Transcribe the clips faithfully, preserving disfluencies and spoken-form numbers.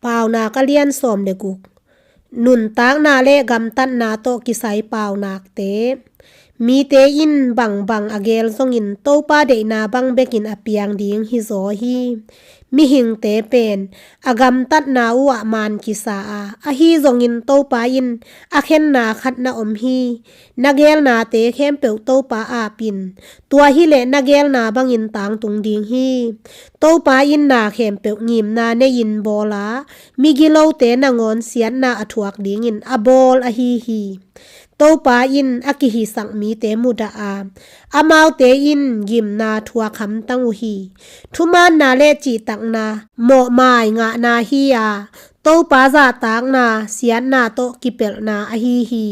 Paunak a lian sawm le guk. Nuntakna le gamtatna tawh kisai paunakte. Mite in bangbang a geel zongin Topa deihna bang bekin a piang ding hizaw hi. Mihingte pen a gamtatna uhah maan kisa a, ahi zongin Topa in a khenna khat na om hi. Na geelnate khempeuh Topa aap in, tua hileh na geelna bangin tangtung ding hi. Topa in na khempeuh ngimna nei-in bawl a, migilote nangawn siatna a thuak dingin a bawl ahi hi. Topa in a kihisak mite mudah a, amaute in gimna thuak hamtang uh hi. Thumaanna le cihtakna mawhmai ngahna hi a, Topa zahtakna siatna tawh kipelhna ahi hi.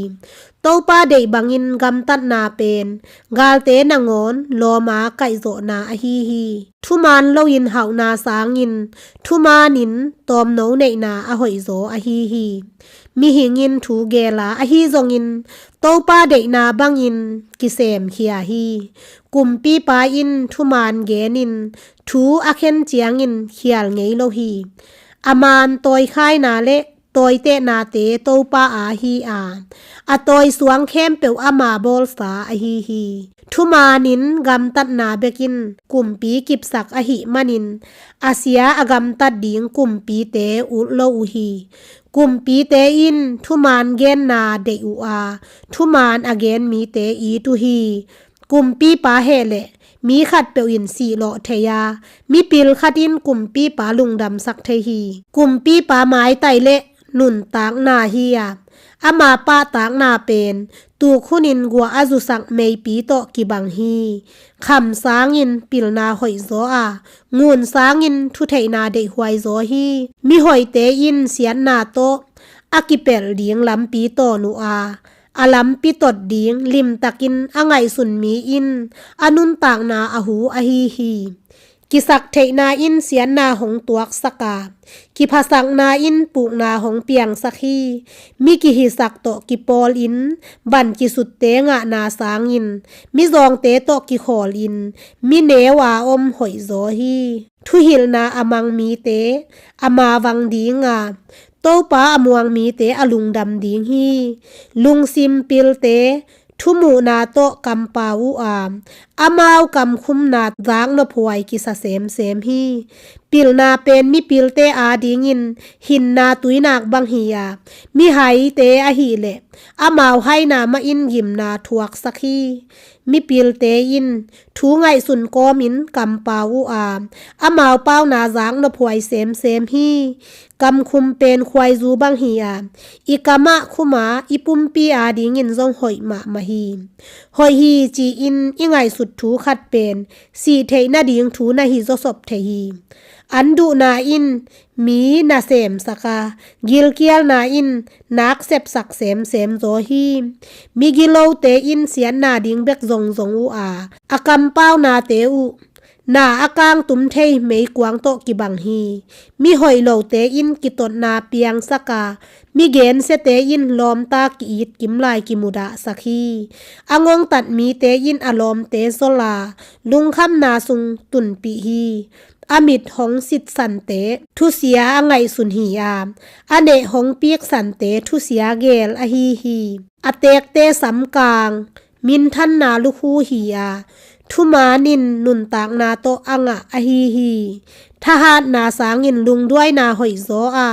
Topa deih bangin gamtatna pen galte nangawn lawma kaihzawhna ahi hi. Thumaan loin hauhna sangin thumaanin tawmno neihna a hoihzaw ahi hi. Mihing in thu geel a, ahi zongin Topa deihna bangin kisemkhia hi. Kumpipa in thumaan genin thu a khen ciangin khial ngei lo hi. A maan tawikhaina le tawitehnate Topa a hi a, a tawisuang khempeuh ama bawlsa ahi hi. Thumaanin gamtatna bekin kumpi kipsak ahih manin a sia a gamtat ding kumpite ut lo uh hi. Kumpite in thumaan genna deih uh a, thumaan a gen mite it uh hi. Kumpipa heh leh mi khatpeuh in sihlawh thei a, mipil khat in kumpipa lungdamsak thei hi. Kumpipa maitai le nuntakna hi a, ama pahtakna pen tuk hunin guah a zusak meipi tawh kibang hi. Kham sangin pilna hoihzaw a, ngun sangin thutheihna deihhuaizaw hi. Mihoihte in siatna tawh a kipelh ding lampi tawn uh a, a lampi tot ding limtakin a ngaihsun mi in a nuntakna a hu ahi hi. Kisaktheihna in siatna hong tuaksak a, kiphasakna in pukna hong piangsak hi. Mi kihisak tawh kipawlin ban kisutte ngahna sangin mizawngte tawh kikhawlin mi neu a om hoihzaw hi. Thuhilhna a mang mite a mavang ding a, Topa a muang mite a lungdam ding hi. Lungsim pilte thumuhna tawh kampau uh a, amau kamkhumna zaknophuai kisa semsem hi. Pilna pen mipilte adingin hinna tuinak bang hi a, mihaite ahileh amau haina mahin gimna thuaksak hi. Mipilte in thu ngaihsun kawmin kampau uh a, amau pauna zaknophuai semsem hi. Kamkhum pen khuaizu bang hi a, i kamah khum a, i pumpi adingin zong hoih mahmah hi. Hoih hi ci-in i ngaihsut thu khat pen sih theih nading thu na hi zawsop thei hi. An duhna in mi na semsak a, gilkialna in nak sepsak semsem zaw hi. Migilote in siatna ding bek zongzong uh a, a kampaunate uh na a kangtum thei meikuang tawh kibang hi. Mihoih lote in kitotna piangsak a, migensiate in lawmta ki-it kimlai kimudahsak hi. A ngongtat mite in a lawmte zol a, lungkhamna sung tunpih hi. A mit hong sitsante thusia a ngaihsun hi a, a neh hong piksante thusia geel ahi hi. A teekte samkang minthanna lukhu hi a, thumaanin nuntakna tawh a ngah ahi hi. Thahatna sangin lungduaina hoihzaw a,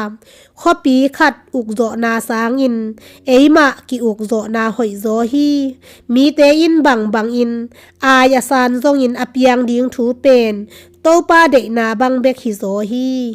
khuapi khat ukzawhna sangin eimah ki-ukzawhna hoihzaw hi. Mite in bangbangin ai a san zongin a piang ding thu pen Topa deihna bang bek hizaw hi.